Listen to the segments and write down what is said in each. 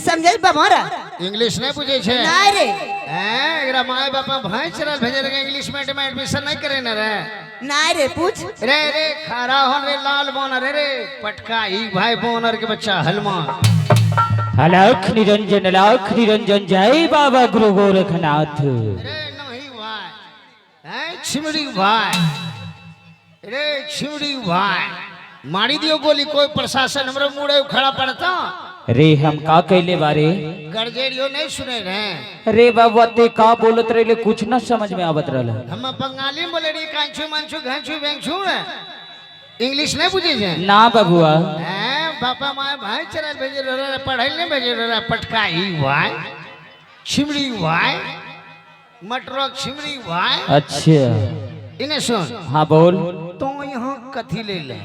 समझे बाबा रे। इंग्लिश नहीं बुझे छे? नहीं रे। हैं, एकरा my बापा भाई चरल भेजे रहे, इंग्लिश मीडियम में एडमिशन नहीं करे न रे। नहीं रे, पूछ। रे रे खारा हो रे, लाल बोनर रे, रे पटका ई भाई बोनर के बच्चा हलमा। अलख निरंजन, अलख निरंजन, जय बाबा गुरु गोरखनाथ। रे नहीं भाई, हैं छिमड़ी भाई, रे छिमड़ी भाई, मारी दियो गोली, कोई प्रशासन हमरे मुड़े उखड़ा पड़ता। रे हम का कैले बारे? गरजेड़ियो नहीं सुने रहे। रे बाबा ते का बोलत रहे, कुछ ना समझ में आवत रहल। हम बंगाली में बोले रही, कांचू मांचू घांचू बेंचू रे, इंग्लिश नहीं बुझे छे? ना बबुआ। हैं, बापा my भाई चला भेजे रहे, पढ़ाई नहीं भेजे रहे, पटका ही भाई छिमड़ी भाई, मटरो छिमड़ी भाई। अच्छा। इन्हें सुन। हाँ बोल। तो यहाँ कथी ले ले?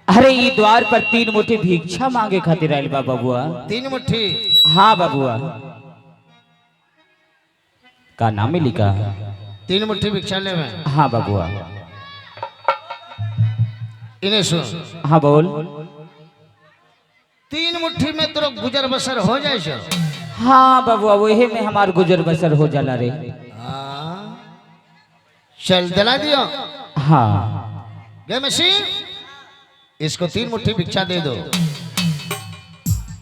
अरे ई द्वार पर 3 मुट्ठी भिक्षा मांगे खातिर आयल बा बबुआ। 3 मुट्ठी? हाँ बबुआ। का नाम मिली का? 3 मुट्ठी भिक्षा ले में? हाँ बबुआ। इन्हें सुन। हाँ बोल। 3 मुट्ठी में तोरो गुजर बसर हो जाए छो? हाँ बबुआ, वही में हमार गुजर बसर हो जाला रे। हाँ चल दिला दियो। हाँ। गए मशीन, इसको 3 मुट्ठी भिक्षा दे दो।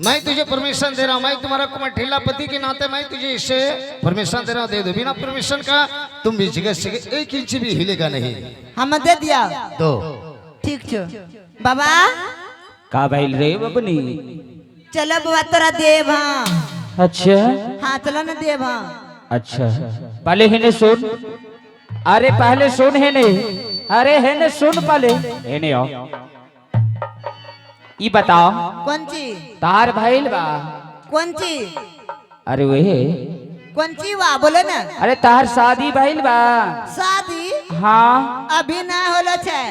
मैं तुझे परमिशन दे रहा हूँ, मैं तुम्हारा कुमार ठेला पति के नाते मैं तुझे इससे परमिशन दे रहा हूँ, दे दो। बिना परमिशन का तुम भी जगह से 1 इंच भी हिलेगा नहीं। हम दे दिया। दो। ठीक छो बाबा। का भइल रे बबनी? चलो बाबा तोरा देव। हाँ। अच्छा। हाँ चलो ना देव। हाँ। अच्छा पहले हेने सुन, अरे पहले सुन हेने, अरे हेने सुन पहले हेने आओ, ई बताओ। कौन चीज? तार भइल बा? कौन चीज? अरे वही। कौन चीज बा बोले ना। अरे तार शादी भइल बा? शादी? हाँ। अभी ना होलो छे।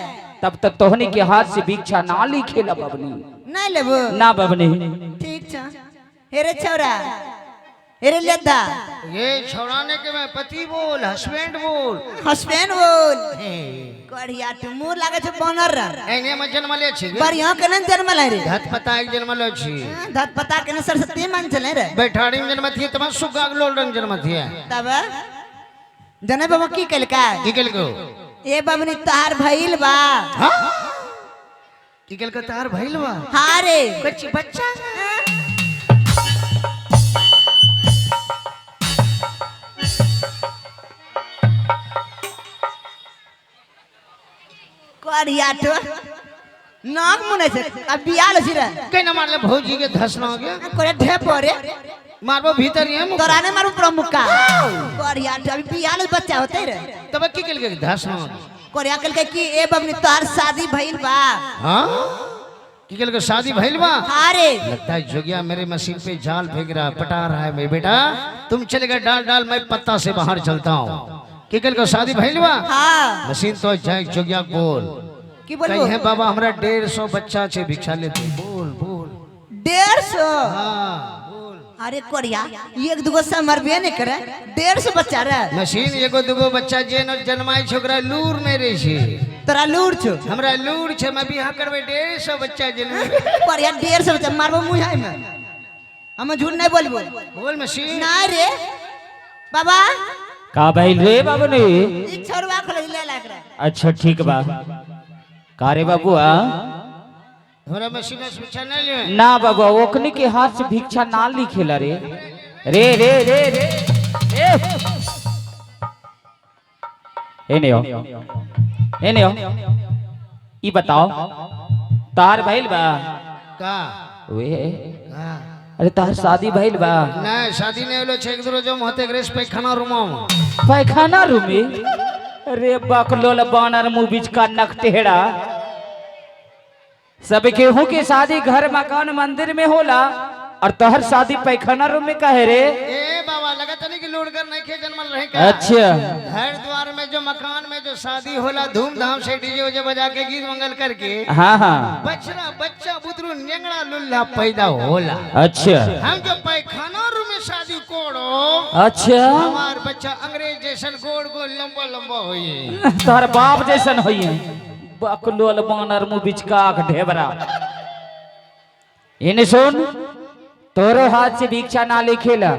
तब तक तोहनी के हाथ से भिक्षा ना लिखेला बबनी। नहीं लेबो? ना बबनी। ठीक छे। हेरे छौरा, हेरे लेदा। ये छौड़ाने के मैं पति बोल, हस्बैंड बोल। हस्बैंड बोल। कढ़िया तू मुंह लागे छे बानर रे। एने में जन्मले छी। बढ़िया के न जन्मल रे। धत पता एक जन्मले छी। धत पता के न सरस्वती मन चले रे। बैठाड़ी में जन्म थी तब सुगा लोल रंग जन्म थी। तब जने बाबा की कलका? की कलको? ए बबनी तार भइल बा। हां की कलका तार भइल बा? हां रे। कुछ बच्चा। करिया तो नाक मुने छे अब बियाह लछि रे। केना मारले भौजी के धसना हो गया? कोरे ढे परे। मारबो भीतर ही है। तोरा ने मारू प्रमुख का। करिया तो अभी बियाह लछि बच्चा होते रे। तब की कल के धसना हो गया? कोरिया कल के की ए बबनी तोहार शादी भइल बा। हां की कल के शादी भइल बा? हां रे। लगता है जोगिया मेरे मशीन पे जाल फेंक रहा है, पटा रहा है मेरे बेटा। तुम चले गए डाल डाल, मैं पत्ता से बाहर चलता हूँ। की कल के शादी भइल बा? हां। मशीन तो जाए जोगिया बोल। की बोलबो? कहे बाबा हमरा 150 बच्चा छे भिक्षा लेते। बोल बोल। 150? हां बोल। अरे कोरिया एक दुगो से मरबे नहीं करे, 150 बच्चा रे। मशीन एगो दुगो बच्चा जे न जन्माई छोकरा लूर में रहे छे। तोरा लूर छो? हमरा लूर छे, मैं बियाह करबे 150 बच्चा जन्म। कोरिया 150 बच्चा मारबो मुंह में। हम झूठ नहीं बोलबो। बोल मशीन। ना रे बाबा। का भइल रे बाबनी? ई छोरवा खोल ले लाग रे। अच्छा ठीक बा। का रे बाबुआ? हमरा मशीन से भिक्षा नहीं ले। ना बाबा, ओकनी के हाथ से भिक्षा ना लिखेला रे। रे रे रे रे रे। एने आओ, एने आओ। ई बताओ तार भइल बा? का? वे का? अरे तार शादी भइल बा? नहीं शादी नहीं होलो छे, एक रोज हम होते ग्रेस पैखाना रूम में। पैखाना रूम में? अरे बकलोल बानर मुंह बीच का नख टेढ़ा। सब केहू के शादी घर मकान मंदिर में होला और तोहर शादी पैखाना रूम में काहे रे? ए बाबा लगत नहीं कि लोड कर नहीं के जन्मल रहे का? अच्छा। घर द्वार में जो मकान में जो शादी होला धूमधाम से डीजे उजे बजा के गीत मंगल करके। हाँ हाँ। बछड़ा बच्चा बुतरू नेंगड़ा लुल्ला पैदा होला। अच्छा। हम जो पैखाना रूम में शादी कोड़ो। अच्छा। हमार बच्चा अंग्रेज जैसन गोल गोल लंबा लंबा होई। तोहर बाप जैसन होई। बकलोल बानर मुंह बीच का ढेबरा। इन्हें सुन, तोरो हाथ से भिक्षा ना लिखेला।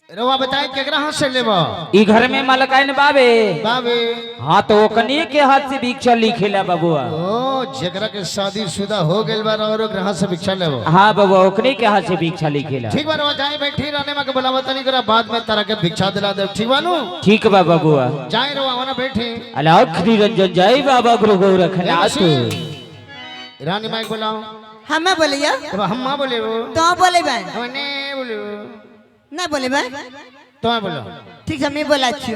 रवा बताए केकरा हाथ से लेबो? ई घर में मलकाइन बाबे। बाबे। हाँ तो ओकनी के हाथ से भिक्षा लिखेला बबुआ। ओ जेकरा के शादी शुदा हो गेल बा और ओकरा हाथ से भिक्षा लेबो। हाँ बबुआ ओकनी के हाथ से भिक्षा लिखेला। ठीक बा रवा जाए बैठी रहने में के बुलावा तनी करा बाद में तारा के भिक्षा दिला दे, ठीक बा नु? ठीक बा बबुआ। जाए रवा वना बैठी। अलाख निरंजन जय बाबा गुरु गोरखनाथ। रानी माई बुलाओ। हमें बोलियो। अब हम मां बोले वो। तो बोले बा। हमने बोले ना बोले बा। तो बोलो। ठीक है मैं बोला छु।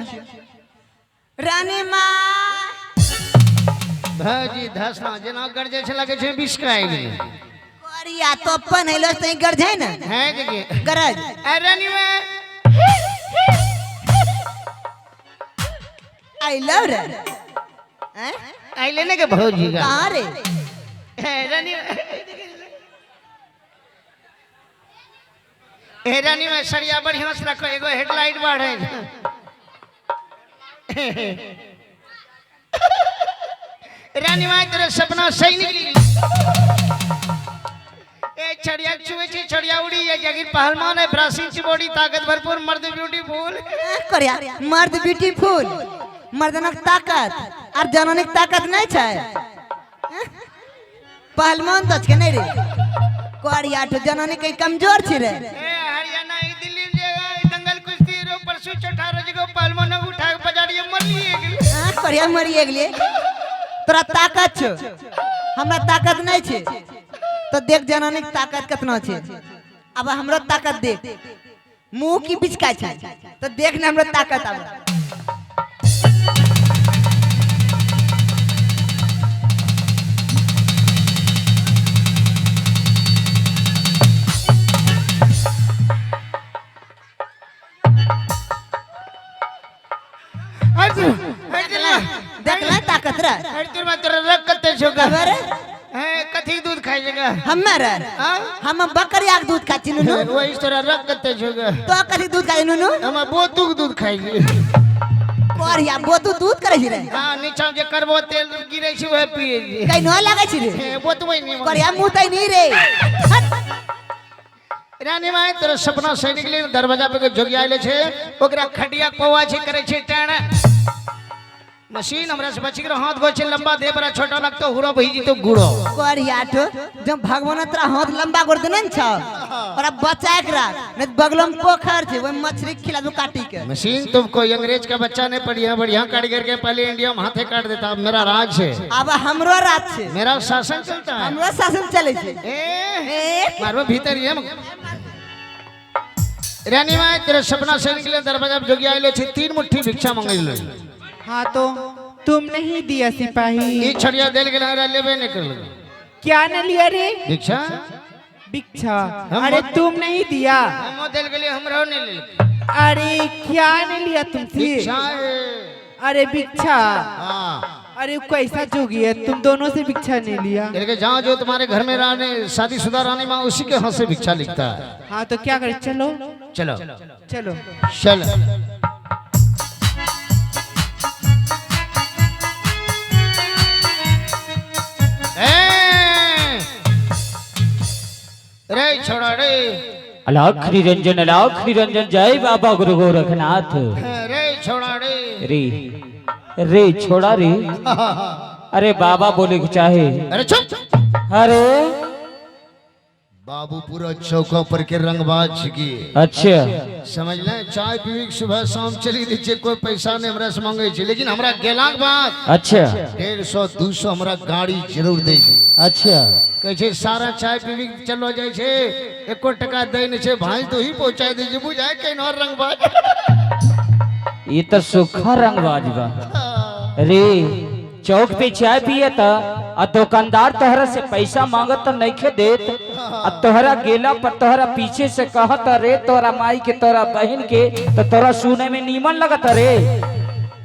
रानी माँ भाजी धसना जेना गरजे छे लगे छे विष खाइ गेल। करिया तो अपन हेलो तई गरजे ना। है जगे गरज। ए रानी मां I love रे। हैं आई लेने के भौजी का। कहां रे? ए रानी ए रानी में सरिया बढ़िया से रखो, एगो हेडलाइट बाढ़े। रानी माई तेरे सपना सही निकली। ए छड़िया छुए छी छड़िया उड़ी है जगीर पहलवान है ब्रासीन ची बॉडी ताकत भरपूर मर्द ब्यूटीफुल। करिया मर्द ब्यूटीफुल मर्दनक ताकत और जननिक ताकत नहीं छै। पहलवान तो के नहीं रे। करिया तो जननी के कमजोर छी रे। ए हरियाणा ई दिल्ली जे दंगल कुश्ती रो परसों चौथा रोज को पहलवान उठा के बजाड़िए मरिए गेल। हां करिया मरिए गेले। तोरा ताकत छो हमरा ताकत नहीं छे तो देख जननी के ताकत कितना छे। अब हमरो ताकत देख मुंह की बिचका छे तो देख ने हमरो ताकत। अब देख ले ताकत रे। अरे कथी दूध खाई जगह हमारा हम बकरिया के दूध खाची नुनु। वही तोरा रख कते छोगा। तो कथी दूध खाई नुनु? हम बोतू के दूध खाई छी। करिया बोतू दूध करे छी रे। हां नीचा जे करबो तेल गिरै छी वह पिए छी। कहीं न लागे छी रे। बोतबै नहीं करिया मुंह तई नहीं रे। रानी माई तोरा सपना सही निकली। दरवाजा पे के जोगिया आइले छे ओकरा खटिया कोवा छे करे छे टाण मशीन हमरा से बची के हाथ गो छे लंबा दे बड़ा छोटा लगतो हुरो भई जी तो गुड़ो। करिया तो जब भगवान तोरा हाथ लंबा कर देने न छ और अब बचा के राख नहीं तो बगल में पोखर छे ओय मछली खिला दू काटी के। मशीन तुमको अंग्रेज का बच्चा ने बढ़िया बढ़िया कारीगर के पहले इंडिया में हाथे काट देता। अब मेरा राज है। अब हमरो राज छे। मेरा शासन चलता है। हमरो शासन चले छे। ए मारो भीतर ये रानी माई तेरे सपना से निकले दरवाजा पे जोगिया आइले छे 3 मुट्ठी भिक्षा मांगले। हाँ तो तुम नहीं दिया सिपाही। ई छड़िया देल गेल हमरा लेबे नहीं करल। क्या न लिया रे? भिक्षा भिक्षा। अरे तुम नहीं दिया। हम देल गेले हमरो नहीं लेल। अरे क्या नहीं लिया तुमसे? भिक्षा। अरे भिक्षा। हाँ अरे कैसा जोगी है तुम दोनों से भिक्षा नहीं लिया। करके जाओ जो तुम्हारे घर में रानी शादीशुदा रानी माँ उसी के हाथ से भिक्षा लिखता है। हाँ तो क्या करे? चलो चलो चलो चलो। रे छोड़ा रे। अलाख निरंजन अलाख निरंजन जय बाबा गुरु गोरखनाथ। रे छोड़ा रे रे रे छोड़ा रे। अरे बाबा बोले चाहे। अरे चुप। अरे बाबू पूरा चौका पर के रंगबाज की। अच्छा समझ ले चाय पीवी सुबह शाम चली दी कोई पैसा नहीं हमरा से मांगे छे लेकिन हमरा गेला के बाद अच्छा 150 200 हमरा गाड़ी जरूर दे छे। अच्छा कहे छे सारा चाय पीवी चलो जाए छे एको टका दे नहीं छे भाई तो ही पहुंचाए दे छे बुझाए कहीं और रंगबाज। ये तो सूखा रंगबाज बा रे। चौक पे चाय पिए त आ दुकानदार तोहरा से पैसा मांगत तो नइखे देत आ तोहरा गेला पर तोहरा पीछे से कहत रे तोरा माई के तोरा बहन के तो तोरा सुने में नीमन लगत रे।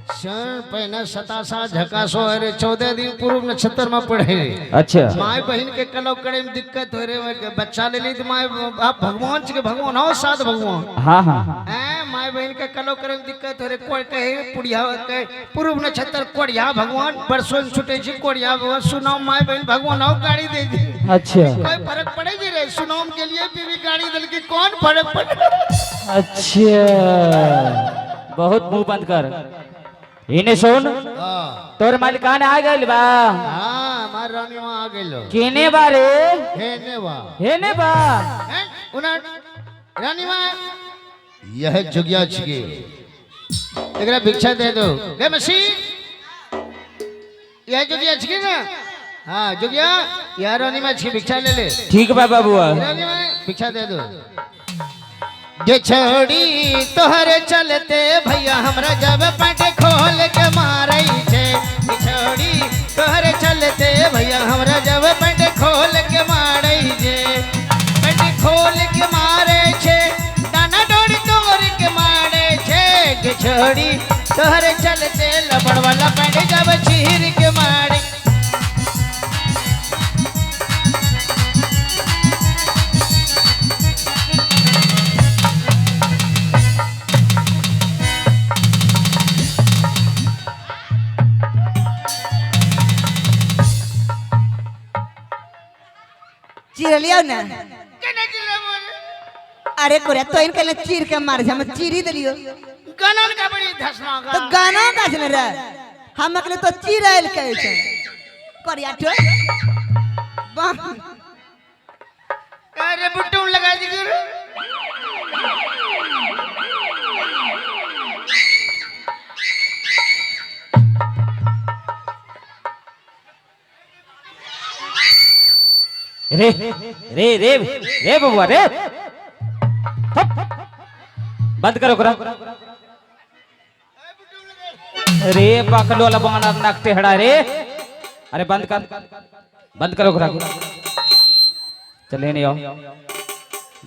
क्षण पहले सतासा झकासो अरे 14 दिन पूर्व नक्षत्र में पढ़े। अच्छा माई बहन के कलव करे में दिक्कत हो रे बच्चा ले ली तो माई आप भगवान के भगवान हो सात भगवान। हाँ हाँ ए माई माय बहन के कलो करे में दिक्कत हो रे। कोई कहे पुड़िया के पूर्व नक्षत्र कोड़िया भगवान बरसों में छूटे छी कोड़िया भगवान सुनाओ माय बहन भगवान आओ गाड़ी दे दी। अच्छा कोई फर्क पड़े जी रे? सुनाम के लिए बीवी गाड़ी दिल की कौन फर्क पड़े? अच्छा बहुत मुंह बंद कर। इन्हें सुन, तोर मालिकान आ गइल बा। हाँ हमार रानी वहाँ आ गइलो। केने बारे? हेने बा। हेने बा। हैं? उना रानी माँ यह जुगिया छिके, एकरा भिक्षा दे दो। गे मसी यह जुगिया छिके ना? हाँ जुगिया यह रानी माँ छिके, भिक्षा ले ले। ठीक बा बाबुआ। रानी माँ भिक्षा दे दो। गे छोड़ी तोहरे चलते भैया हमरा जब पट खोल के मारई छे। छोड़ी तोहरे चलते भैया हमरा जब पट खोल के मारई छे। पट खोल के मारे छे, दाना डोरी तोड़ के मारे छे। गे छोड़ी तोहरे चलते लबड़ वाला पैंट जब चीर के मारे। चीर लियो ना। अरे कोरिया तो इनके लिए चीर के मार हम चीरी दिलियो। गाना का बड़ी धसना तो गाना का छने रे, हम अकले तो चीर आयल के छे कोरिया ठो। वाह अरे बुट्टू लगा दी गुरु। रे रे रे रे बबुआ रे, हप। बंद करो करा। रे पकड़ो वाला बानर नक टेढ़ा रे। अरे बंद कर, बंद करो करा। चले नहीं आओ,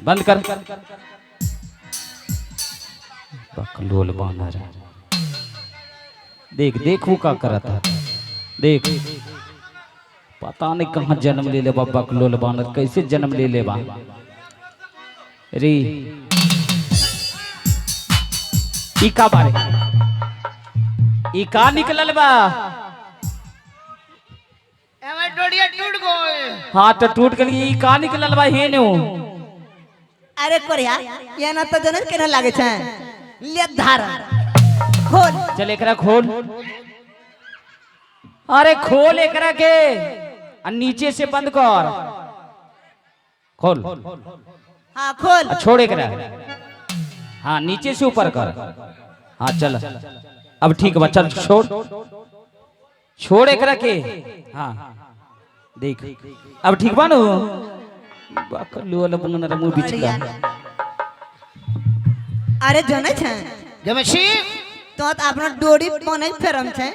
बंद कर। बकलोल बानर देख देख वो का करता, देख पता नहीं कहाँ जन्म ले ले बा बकलोल बानर, कैसे जन्म ले ले बा रे। ई का बारे ई का निकलल बा? हमार डोरिया टूट गए। हाँ तो टूट गई। ई का निकलल बा हे नो? अरे कोरिया ये ना तो जनन केना लागे छे। ले धार खोल। चल एकरा खोल। अरे खोल एकरा के आ नीचे से बंद कर। खोल। हाँ खोल। छोड़ एकरा। हाँ नीचे से ऊपर कर। हाँ चल अब ठीक बा, चल छोड़ छोड़ एकरा के। हाँ देख अब ठीक बा नु? बकलू वाला बनना मुंह बिचका। अरे जने छे जमशी तो अपना डोरी पने फेरम छे,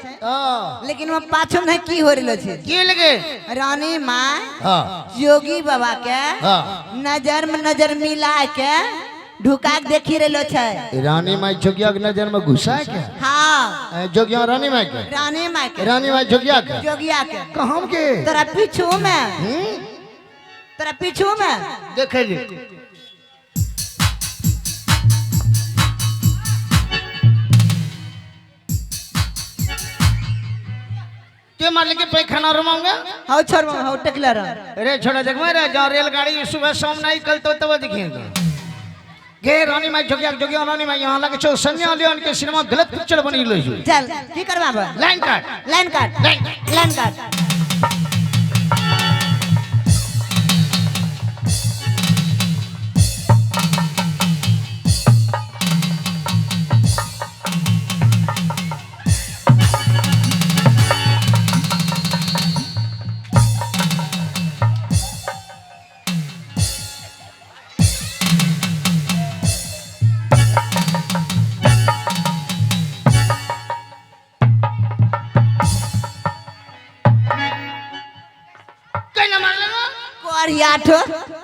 लेकिन वहाँ पाछो नहीं की हो रहलो छे। की लगे? रानी माँ हाँ योगी बाबा के हाँ नजर में नजर मिला के ढुका के देखी रहलो छे। रानी माई जोगिया के नजर में घुसा है क्या? हाँ जोगिया रानी माई के? रानी माई के। रानी माई जोगिया के? जोगिया के। कहाँ के? तोरा पीछू में, तोरा पीछू में देखे जी। के मार के पैखाना रमाऊंगा? हाउ छोड़ हाउ टकला रह। अरे छोड़ा देख मैं जा रेलगाड़ी सुबह शाम नहीं कल तो तब दिखेंगे। गे रानी माई जोगिया जोगिया रानी माई यहाँ लगे छो सन्या लियोन के सिनेमा गलत पिक्चर बनी लो। चल की करवाब? लाइन काट लाइन काट लाइन काट।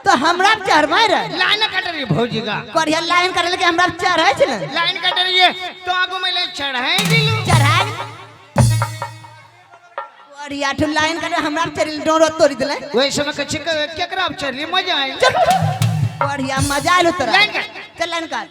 तो हमरा चढ़बै रे। लाइन कट रही भौजी का। कोरिया लाइन करे के हमरा चढ़ै छै ने। लाइन कट रही है तो आगू में ले चढ़ाई दिलू। चढ़ाई कोरिया ठो लाइन करे हमरा चढ़ डोरो तोड़ी देले। वही समय कच्ची के केकरा चढ़ली मजा आई। कोरिया मजा आलो तोरा। लाइन काट चल लाइन काट।